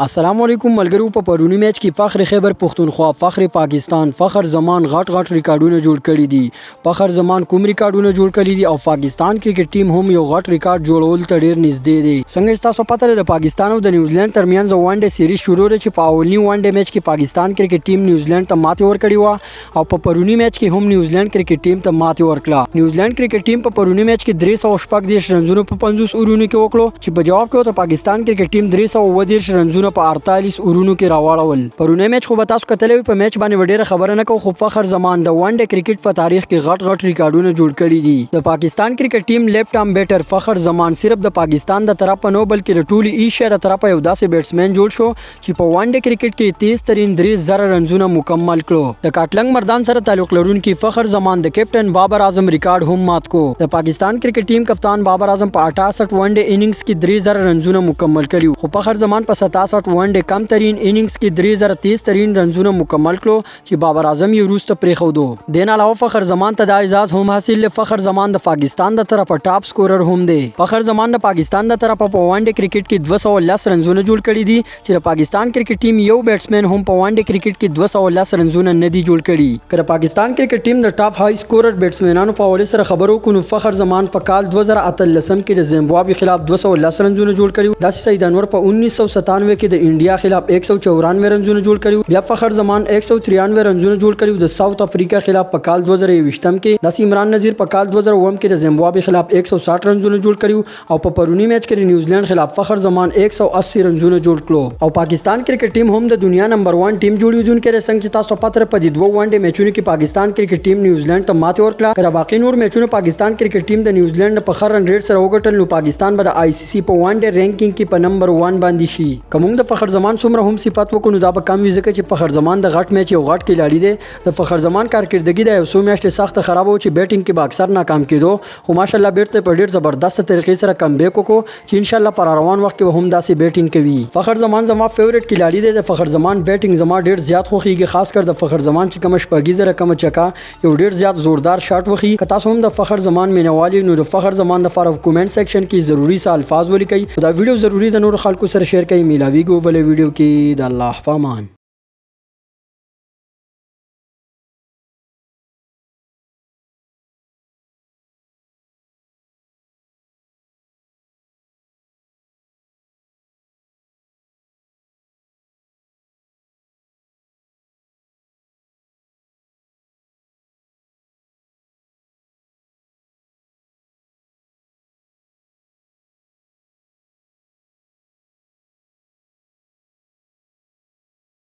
السلام علیکم ملګرو، په پرونی میچ کې فخر خیبر پښتونخوا، فخر پاکستان فخر زمان غټ غټ ریکارډونه جوړ کړي دي. فخر زمان کوم ریکارډونه جوړ کړي دي او پاکستان کرکټ ټیم هم یو غټ ریکارډ جوړول ته ډیر نږدې دی. څنګه چې تاسو پته لرئ، د پاکستان او د نیوزلند ترمنځ one day series شروع ده چې په اولنی one day match کې پاکستان کرکټ ټیم نیوزلند ته ماتې ورکړې وه او په پرونی میچ کې هم نیوزلند کرکټ ټیم ته ماتې ورکړه. نیوزلند کرکټ ټیم په پرونی میچ کې 336 رنزونه په 50 اورونو کې وکړو چې په جواب کې ورته پاکستان کرکټ ټیم 337 رنزونه په 48 اورونو کې راواړول. پرونی میچ خو به تاسو کتلی وي، په میچ باندې به ډیره خبره نه کوو، خو فخر زمان د one day cricket په تاریخ کې غټ غټ ریکارډونه جوړ کړي دي. د پاکستان کرکټ ټیم left arm batter فخر زمان صرف د پاکستان د طرفه نه، بلکې د ټولې ایشیا د طرفه یو داسې بیټسمن جوړ شو چې په one day cricket کې تیز ترین 3000 رنزونه مکمل کړو. د کاټلنګ مردان سره تعلق لرونکي فخر زمان د کیپټن بابر اعظم ریکارډ هم مات کو. د پاکستان کرکټ ټیم کپتان بابر اعظم په 68 one day innings کې 3000 رنزونه مکمل کړي، خو فخر زمان په 67 ون ډے کم ترین اننګز کې 3000 تیز ترین رنزونه مکمل کړو چې بابر اعظم یې وروسته پرېښودو. دین علاوه فخر زمان ته دا اعزاز هم حاصل دی، فخر زمان د پاکستان د طرفه ټاپ سکورر هم دی. فخر زمان د پاکستان د طرفه په one day cricket کې 210 رنزونه جوړ کړي دي چې د پاکستان کرکټ ټیم یو بیټسمن هم په one day cricket کې 210 رنزونه نه دي جوړ کړي. که د پاکستان کرکټ ټیم د ټاپ های سکورر بیټسمنانو په حواله سره خبرو وکړو، نو فخر زمان په کال 2018 کې د زیمبابوې خلاف 210 رنزونه جوړ کړي. داسې سعید انور په 1997 کې د انډیا خلاف 194 رنزونه جوړ کړي. بیا فخر زمان 193 رنزونه جوړ کړي د ساوث افریقا خلاف په کال 2021 کې. داسې عمران نذیر په کال 2007 کې د زیمبابوې خلاف 160 رنزونه جوړ کړي او په پرونی میچ کې د نیوزلند خلاف فخر زمان 180 رنزونه جوړ کړو. او پاکستان کرکټ ټیم هم د دنیا نمبر 1 ټیم جوړیدونکی دی. څنګه چې تاسو پته په دې دوه ون ډے میچونو کې پاکستان کرکټ ټیم نیوزلند ته ماتې ورکړه، که باقي نور میچونه پاکستان کرکټ ټیم د نیوزلند په ښه رن ریټ سره وګټل، نو پاکستان به د آی سي سي په one day ranking کې په نمبر 1 باندې شي. که موږ د فخر زمان څومره هم صفت وکړو، نو دا به کم وي، ځکه چې فخر زمان د غټ میچ یو غټ کلاړي دی. د فخر زمان کارکردګي د یو څو میاشتې سخته خرابه و چې بیټینګ کې به اکثر ناکام کېدو، خو ماشاءالله بیرته په ډیر زبردست طریقې سره کمبیک وکړو چې انشاءالله په روان وخت کې به هم داسې بیټینګ کوي. فخر زمان زما فیورټ کلاړي دی. د فخر زمان بیټینګ زما ډیر زیات خوښیږي، خاص کر د فخر زمان چې کومه شپږیزه رقم چکا، یو ډیر زیات زوردار شاټ وخی. که تاسو هم د فخر زمان مینوال یئ، نو د فخر زمان لپاره کومنټ سیکشن کې ضروري څه الفاظ ولیکئ. دا ویډیو ضروري د نورو خلکو سره شیر کړئ. میلاویږو بله ویډیو کې، د الله په امان.